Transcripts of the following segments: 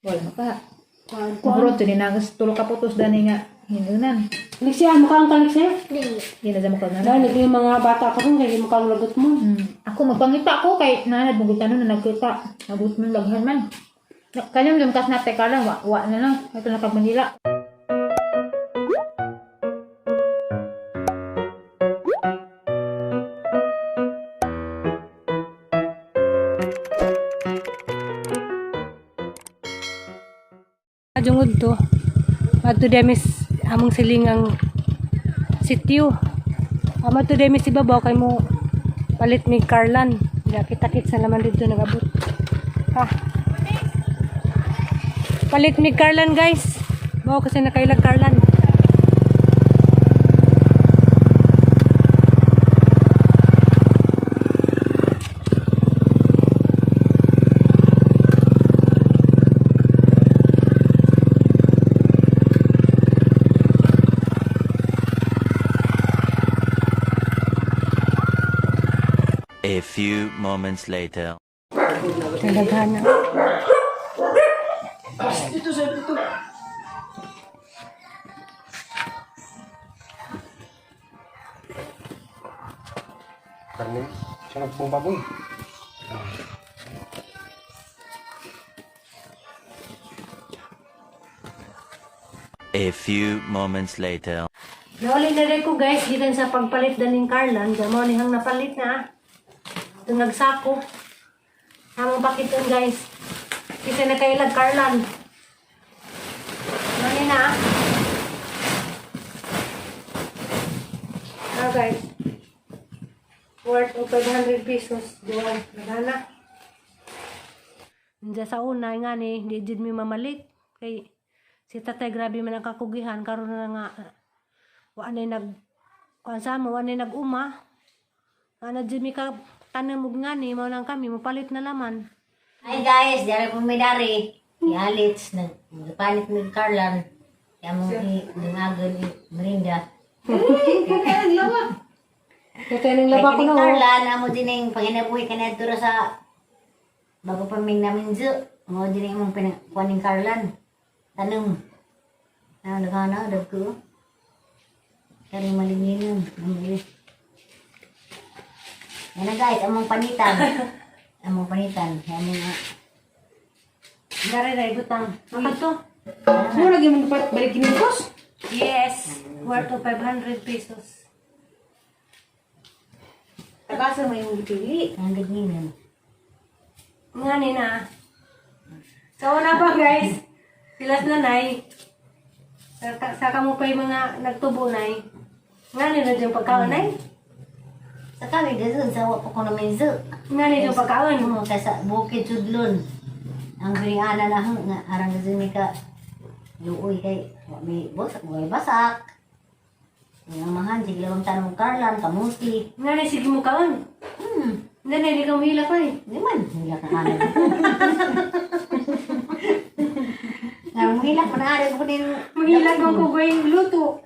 Wala maka. Kuan kuan. Bro, tininagas tulo ka putos dani nga hinunan. Lexia, mukha ang kalexia. Di na sa mukha na. Dahil yung mga bata ka kung kay mukha ang lagot mo. Ako magpangita ko kay nanad mo gitano na nagkita. Nagut man laghan man. Kanyang lumkas na teka lang, wa, wa na lang. Ito na kag Manila. Jungod to. Adto demis among silingang sitio. Amo to demis ibabaw kay mo palit ni Carlan. Ya kita-kit sa naman dito nagabot. Ha. Palit ni Carlan, guys. Bao kasi nakailag Carlan. A few moments later. Nagdaghan na. Dito sir, dito. Karne, siya nagpong baboy. A few moments later. Nauli na rin ko, guys, gikan sa pagpalit daning Carlan. Diyan mo nihang napalit na. Ito nagsako. Among pakiton, guys. Kasi nakailag Carlan. Mani na. Ah, guys. Worth of 500 pesos. Duwan. Nagana. Diyan sa una, nga ni, di jud mi mamalit. Kay, si tatay grabe man ang kakugihan. Karon na nga, wa na nag kuan sa mo, wa na nag-uma. Ana jud mi ka tanom og ngani, mao lang kami mopalit na laman. Hi guys, dari po may dari. Si Alex, nagpalit ng Carlan. Kaya mo dungagon ni Merinda. Kaya ning laba ko Kaya na. Oh. Carlan, amo din ang panginabuhi ka na dito sa bago pa ming namin zo. Mo din ang imong pinakuha ng Carlan. Tanong. Na, nagana, dag ko. Kaya malingin yun. Namili. Yan na guys, among panitan. Among panitan. Yan nga. Dari na ibutang. Makato. Mo lagi mo balik kinukos. Yes, worth of 500 pesos. Tagasa mo yung gipili. Ang ganyan. Ngani na. Sa una pa guys, silas na nay. Sa kamo pa yung mga nagtubo nay. Ngani na diyang pagkaon nay. Sa kami gazon sa wa pa ko namin zo. Ngani diyang pagkaon. Oo, kay sa bukid sudlon. Ang ana na ho, nga arang gazon ni ka luoy kay wa may basak, wa may basak. Ang amahan sige lang tanong Carlan, kamuti. Ngani sige mo kaon. Nanay, di ka mahilak nay. Di man, hila ka kanan. Nga muhilak man ari ko din. Mahilak ang kugoy luto.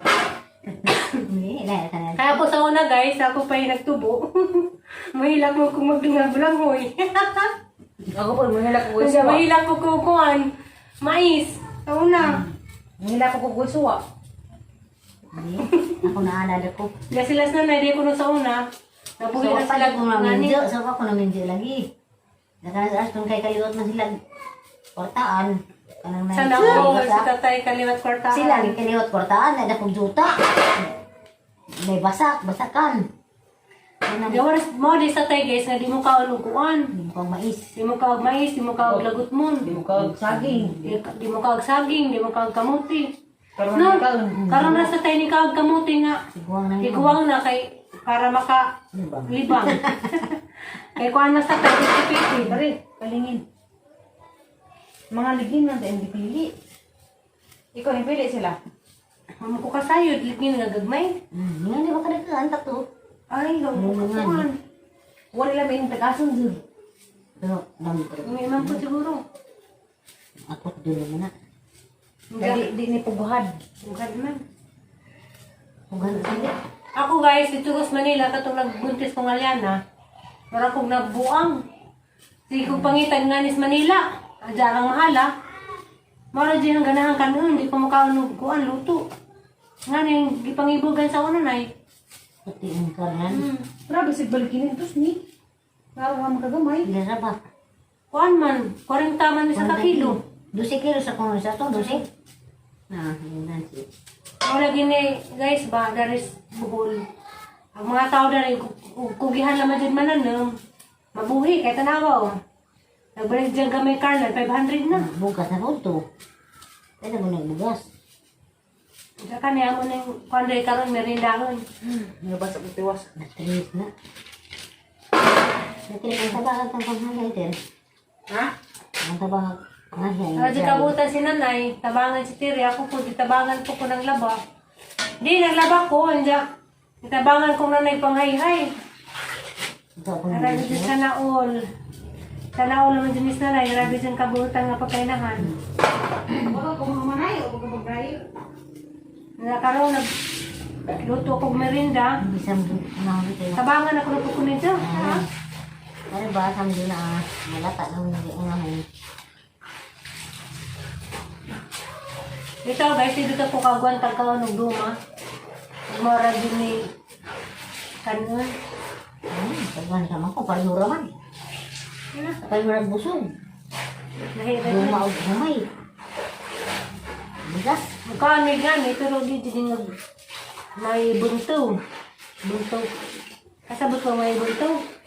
Hindi, na kanan. Kaya po sa una guys, ako pa yung nagtubo. Mahilak mo kung magdungag hoy. Ako po, mahilak ko Kasi suwa. mahilak ko kukuan. Mais. Sa una. Mahilak ko ko suwa. Hindi, ako naalala ko. Kaya sila sa nanay, di ko nung sa una. Nabuhi So, na sila pa ko namin ngani. jo, so pa ko namin jo lagi. Nakanas kung kay kaliwat man sila kwartaan. Kanang Sa na- nako, basak. si tatay kaliwat kwartaan. Sila ni kaliwat kwartaan na dakong juta. May basak, basakan. Ano Gawa mo di sa tay guys, nga di mo kaon og kuan. Di mo kang mais. Di mo kaog mais, di mo kaog lagutmon. Di mo ka saging. Di mo kaog saging, di mo kaog kamuti. Karon No, na kaon. karon na sa tay ni kaog kamuti nga. Siguang na yun. Iguang na kay para maka Libang. libang. Kay kuan na sa tay piti. Pare, palingin. Mga ligin lang tayong gipili. Ikaw, yung pili sila. Amo ko kasayod ligin nga gagmay. Nga di ba ka nagkaan to? Ay, gamo ko kuan. Wala lang may tagasan dun. Pero, dami pero. May imam po siguro. Ako dulo mo na. Kaya di ni puguhad. Ugad man. Hugan sila. Ako guys, dito ko sa Manila, katong nagbuntis kong alyana, wala kong nagbuang. Sige kong pangitan nga nis Manila. Adya kang mahala. Mara di ang ganahan kanon, di ko makaon og kuan luto. Nga ning gipangibugan sa una nay. Pati ang Carlan. Grabe sig balikinin tos ni. Klaro nga makagamay. Pila ra ba? Kuan man, 40 man sa ka kilo. 12 kilo sa kung sa to, 12. Ah, yun na si. Wala gini guys ba there is Bohol. Ang mga tao diri kugihan naman jud manan mabuhi kay tanawa oh. Nagbalik dyan gamay Carla, 500 na. Bugas na po to. Kaya mo nagbugas. Saka niya mo nang kuan diri karon merindahon. Nabasa ko tiwas. Natrip na. Natrip ang tabang ang panghalay, ter. Ha? Ang tabang ang Saka di kabutan si nanay, tabangan si Tiri, ako po, ditabangan po ko ng laba. Di, naglaba ko, anja. Ditabangan ko nanay panghayhay. Ito ako Grabe din sa naol. Sa naol naman din is nanay, grabe din kabutan nga pagkainahan. Wala ko mga manay o pagkabagrayo. Nakaroon, nag luto ko merinda. Bisang na ito. Tabangan ako na po ko nito. Ha? Ano ba, samdi na malata na hindi unahin. Dito guys, dito ko kagwan tagkaon og duma. Mora din ni kanon. Pagwan sama ko, parehura man. Parehura busog. Nahira. Duma og humay. Bigas. Mukha may gani, pero di din nag may bunto. Bunto. Kasabot ko may bunto.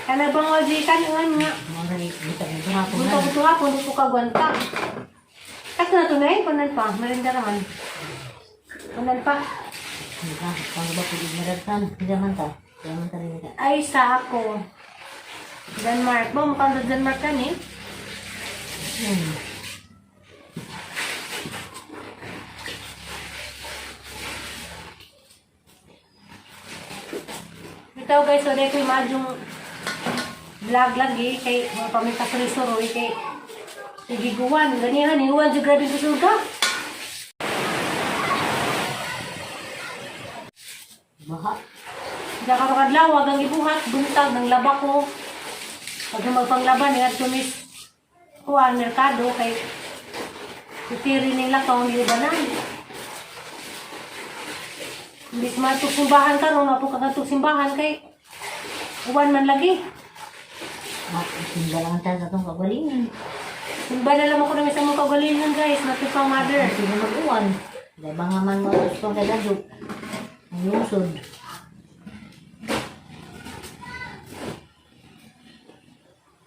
Kana bang oji kanon nga. Mga rin, bisag ito hapon Bunto na. ko hapon, di ko kagwanta. Kat na to na eh, kunan pa. Merinda naman. Kunan pa. Hindi ka, kung ba pwede maragtan, hindi man ta. Hindi man ta rin ka. Ay, sa ako. Denmark. Ba, mukhang sa Denmark ka ni. Bitaw guys, sorry ko yung madyong vlog lagi kay mga paminta suroy kay Igiguan, ganihan, iwan dyan grabe sa suga. Baha. Diyan ka kadlaw, wag ang ibuhat, buntag ng laba ko. Pag magpanglaban, ingat tumis kuan merkado kay titiri ning lakaw ang giubanan. Imbis matuk simbahan karon, apo kagatug simbahan kay uwan man lagi. Simba lang tayo sa itong kagalingan. Simba na lang ako na may mong kagalingan guys, natupang mother. Sino mag-uwan? Dahil nga man mo gusto kay Dadyo. Ang lungsod.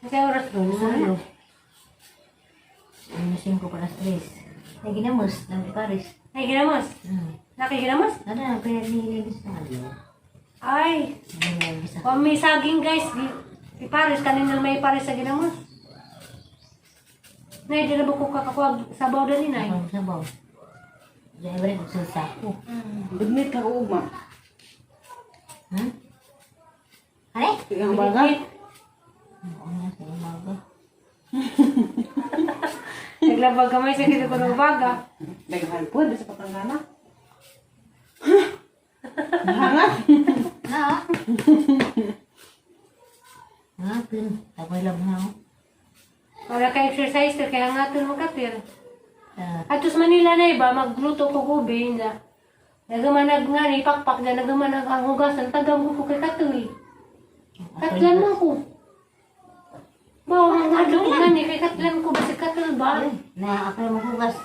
Kasi oras ro, Solo. Ano 5 para 3. Ay, ginamos. Ng Paris. Ay, ginamos. Nakiginamos? Ano na, pinagnihiligis na ano. Ay, Pinagnihiligis na. kung may saging guys, di Paris, kanina may Paris sa ginamos. Nay, di na ba ko kakakuha sabaw dani, nay? Ang sabaw. Diyan ba rin kung sako? Admit ka ko ugma. Ano? Ang baga. Oo nga, sa umaga. Naglabag kamay sa gito ko ng baga. Daghan po, sa patanggana. Hangat. Na. Ngapin. Tapos lab na ako. Wala ka exercise, kaya nga ito mo kapir. Ah, Atos Manila na iba, magluto ko gubi, na. Nagamanag nga ni pakpak na nagamanag ang hugasan, tagam ko kay katoy. Katlan mo ko. Ba, ang hadlok na ni kay katlan ko ba si katul ba? Na, ako lang maghugas.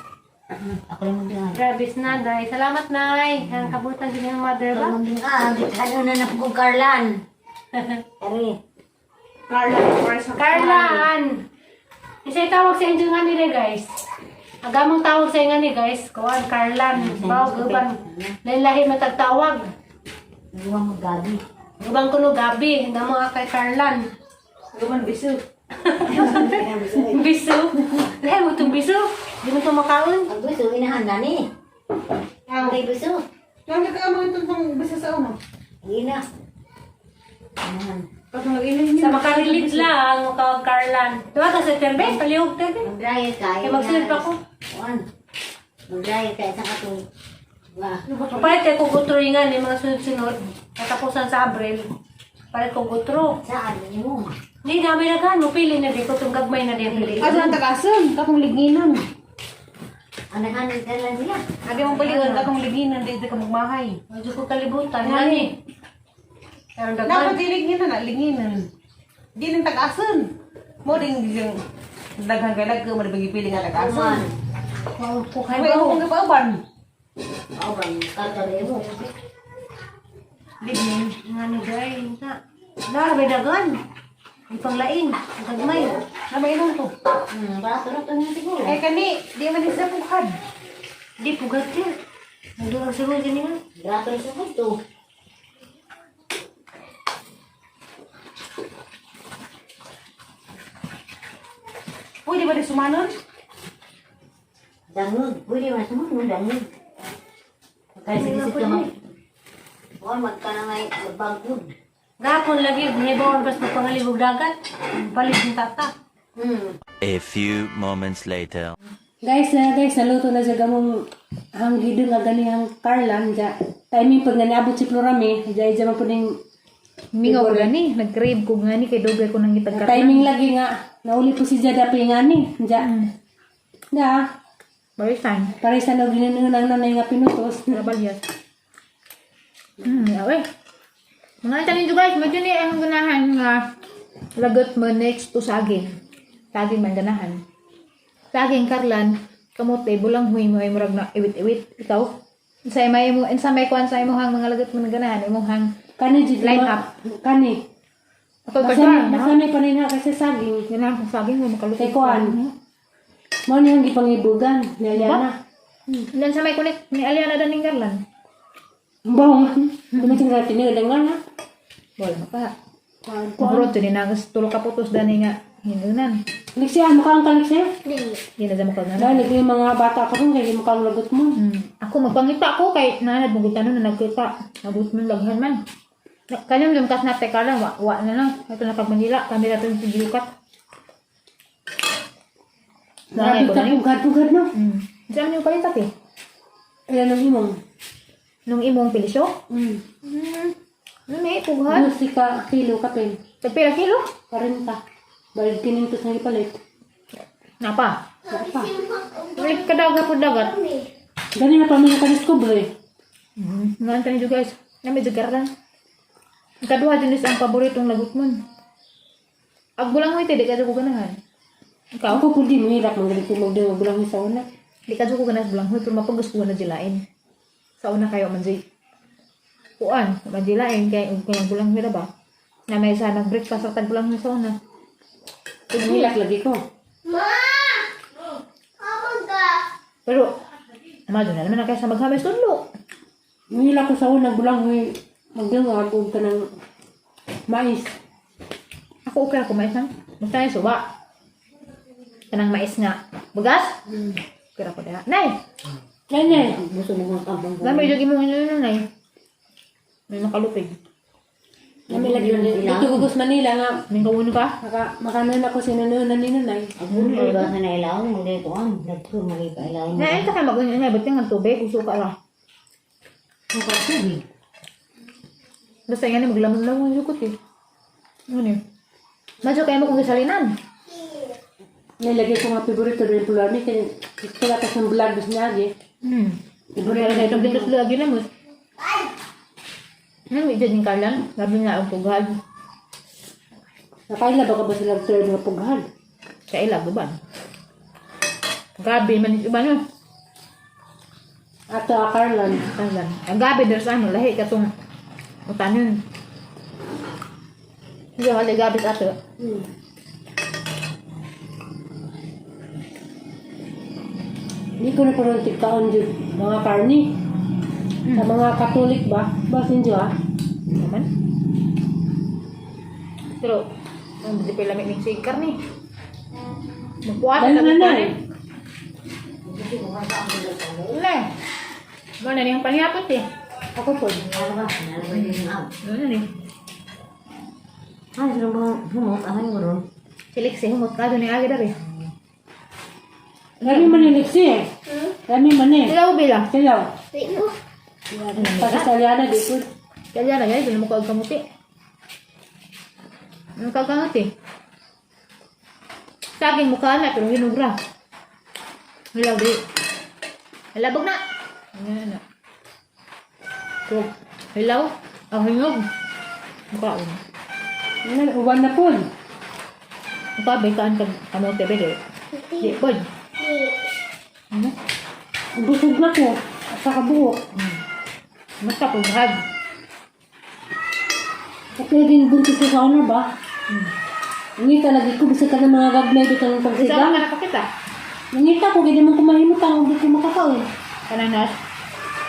Ako lang magdingan. Grabe nanay. Salamat, Nay. Ang kabutan din ng mother Ako ba? lang magdingan. Ano na na po Carlan. Ari. Carla, Paris. Carlaan! Isa tawag sa inyo nga nila, guys. Agamang tawag sa inyo ni guys. Kuan, Carlan. Baw, guban. Lahi-lahi matagtawag. Nagawa mo gabi. Guban kuno gabi. Hindi mo kay Carlan. Guman bisu. Biso. Lahi mo itong biso. Di mo ito makaon. Ang gusto, inahanda ni. Okay, gusto. Kaya ka mo itong pang bisa sa una. Ina. Inahan. Pag nag-inom Sa makarelate lang, mukha Carlan. Diba ka sa terbe? Palihog terbe. Mag-dry ka. Kaya magsunod pa ko. Kuan. Mag-dry ka. Isang katong. Ba. Papalit kayo kung guturingan yung mga sunod-sunod. Katapusan sa Abril. Palit kong utro. Saan mo? Ni na may daghan mo pili na di ko tong gagmay na di ang pili. Asa ang tagasan? Katong liginan. Ang naghanan ka lang sila. Adi mong paligon, katong liginan, di ka magmahay. Medyo ko kalibutan gani. Karon Dapat daghan. di liginan na, liginan. Di nang tagasan. Mo ding yung daghan kay lagko mo di pili nga tagasan. Wa ko kay Kay ba. mo kung gipauban. Oo ba, karta na mo. Ligin. Ngano day na. Na may daghan. Ang panglain, ang gagmay. Na may inom to. Barato na to nga siguro. Kay kani, di man isa pukhad. Di pugat din. Nagdurang siguro gani nga. Barato na sa to. Pwede ba di sumanon? Dangog. Pwede man sa mo, dangog. Kaya sige sige mag. Huwag magka na nga magbagod. Gapon lagi nibawon bas magpangalibog dagat. Palit ng tata. A few moments later. Guys, na guys, naluto na siya gamong hanggido nga gani ang Carlan ja. Timing pag naniabot si Florame, ja ja man puning Mingaw ko gani, nag-crave ko gani kay dugay ko nang gitag timing lagi nga nauli po si Jada ngani ja. Da, Barisan. pare sa nog ang nanay nga pinutos. Rabalyas. Awe. Mga tanin nyo guys, medyo ni ang ganahan nga lagot mo next to saging. Saging man ganahan. Saging karlan, kamote, bulang huy mo ay murag na iwit-iwit. Ikaw? Sa may mo, sa may kuan sa imong mga lagot mo na ganahan, imong hang Kani jud Line up. Kani. Ako Basta ka basta may panin na kasi saging. Ganahan kong saging mo makalupit. Kay kuan. Mo ni ang gipangibugan ni Aliana. Dan sa may kunik ni Aliana daning karlan. Bong. Dumating sa tinuod nga na. Wala maka. Kuan kuan. Kumurot din nagas tulo ka putos dani nga hinunan. Liksi, ah, mukha ang kaliksi. Di na dyan makagana. Dahil yung mga bata ko rin, kaya mukhang lagot mo. Ako magpangita ko kay nanad mo gutano na nagkita. Nagut mo laghan man. Kanyang lumkas na teka lang, wa, wa na lang. Ito na pag Manila, kami na itong pigilukat. Grabe ka, pugad-pugad no. Saan yung palitat eh? Ayan ang imong. Nung imong pilisyo? Ano may pughan? Ano si ka kilo kapin? Tagpira kilo? 40. Balik kinintos na ipalit. Napa? Wala pa. Ulit kadaga po dagat. Gani na pa mo ka-discover eh. Ngayon tayo guys. Na medyo lang. Kaduha din is ang paboritong lagot mo. Ag bulang mo ite, di ka ko ganahan. Ikaw? Ako po di mahirap magaling ko magdang gulang sa una. Di ka ko ganahan sa bulang pero mapagos ko na jilain. Sa una kayo man jay. Kuan, man jilain kay ug kay bulang huy ba? Na may sa nag-breakfast sa tag bulang huy sa una. Mahilak lagi ko. Pero Amado na naman na kaya sa maghamay tudlo. Mahilak ko sa una gulang huy magdang og ka ng mais. Ako okay ako mais nang. Basta yung suba. Kanang mais nga. Bugas? Okay ra ko diha. Nay, Yan eh. Gusto mo kong kampong. Dami jud imong ino nay. May makalupig. Nami lagi yun. Dito gugos Manila nga. May kawuno ka? Maka, makanon ako sinununan ni nanay. Ako ba sa nailaw mo dito ang nagko mali pa ilaw mo. Nay, ito kay mag-unyo na ba't nga tubig usuka ra. Ang tubig. Basta nga ni maglamon-lamon jud ko ti. Ano ni? Medyo kaya mo kung gisalinan. Nilagay ko nga favorito rin po namin. Kaya wala ka sa vlog bis niya eh. Favorito na itong dito lagi na mo. Ano, medyo din kalan. Labi na ang pugad. Nakaila ba ka ba sila third nga pughan? Sa ila, guban. Gabi, man iba no. Ato a Carlan. Kalan. Ang gabi, there's ano, lahi ka tong utanon. Hindi, hali gabi sa ato. Hindi ko na karon tigkaon jud mga karni. Sa mga Katolik ba? Basin jud ah. Naman. Pero, ang di pa lamig ng sig karni. Magpuat Dahil na na eh. Ne. Mo na niyang panghapot eh. Ako po. Ano ba? Ano ba yung aw? Ano na ni? Ah, sino ba humot ang mo ron? Silik si humot ka doon ni agi dari. Lami man ni Lexi eh. Lami man eh. Sila bila. Silaw. Para sa Aliana di po. Kaya na guys, mo ko ang kamuti. Ang kagangat eh. Saging mukha na, pero hinugra. Hilaw di. Hilabog na. Ano na. So, hilaw. Ang hinog. Mukha ko. Ano, uwan na po. Mukha, baitaan ka kamote, bede. Di, pod. Ano? Busog na ko. Sa kabuok. Basta pag-hag. Okay, din buntis ko sa ano ba? Nangita lagi ko, bisag ka ng mga gagmay bitang Isa ka pagsigang. nakakita. Nangita ko, gini man kumahimutang, hindi ko makakaon. Kananas.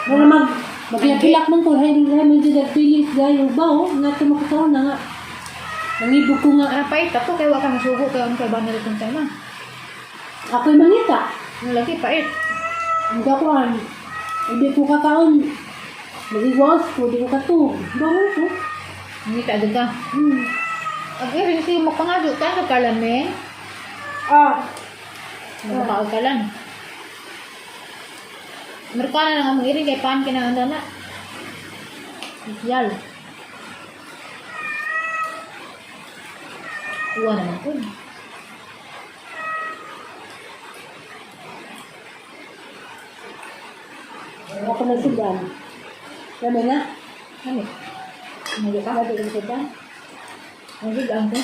Wala magilak man ko, hindi lang medyo nagpilis gayo ba oh, nga ito makakaon na nga. Nangibog ko nga, Ano pait ako, kaya wala ka nasugo, kaya ano kay ba nila itong time. Ako'y mangita. Ang lagi, pait. Ang gakuan, hindi ko kakaon. Magiwas ko, di ko katug. Bangon ko. Ngita agad ka. Ang irin siya mo ka nga, ka sa kalame. Ah, Nagpakaw ka lang. Amerikana na nga mong irin, kay pan kinahanda na. Sosyal. Uwa naman po. Ako na sudan. Dami na. Ano? Medyo ka? Dami na sudan. Ang ko.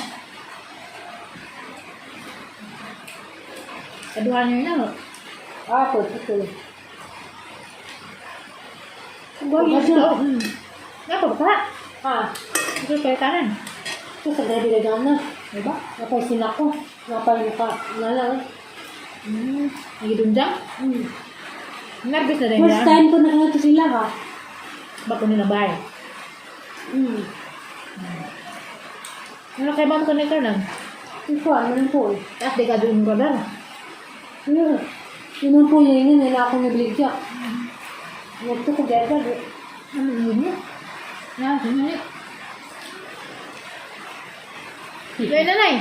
Kaduhan niyo na. Oh. Ako, ito. Gusto. Gusto. Napa ka? Ah, Ito kay kanan. ito sa grabe na gana. Diba? Napay sinako. Napay naka, nala. Nagidunjang? Nervous na rin First yan. time ko nakato sila ha. Bako nila bay. Ano kay ma'am ko na ikaw lang? Ito, ano rin po eh. Taas di ka doon brother. Yun. Yun ang po yun yun, nila akong nabligya. Nagto ko gagag. Ano yun niya? Na, yun yun. Nay, nanay.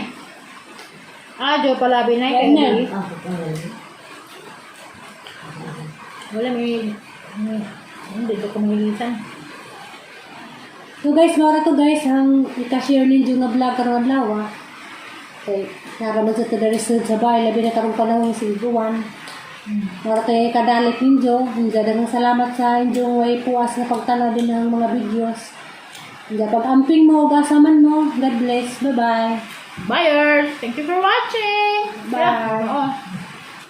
Ah, jo palabi na Yan na. Wala may, may hindi ko kumilisan. So guys, mara to guys, ang ika-share ninyo nga vlog karong adlaw ah. Okay, naraman sa tadarisod sa bahay, labi na karong panahon sa iguan. Mara to yung kadalit ninyo. Hindi daghang salamat sa inyong way puas na pagtanaw din ng mga videos. Hindi pag-amping mo, gasaman mo. God bless. Bye-bye. Buyers, thank you for watching. Bye. Oo.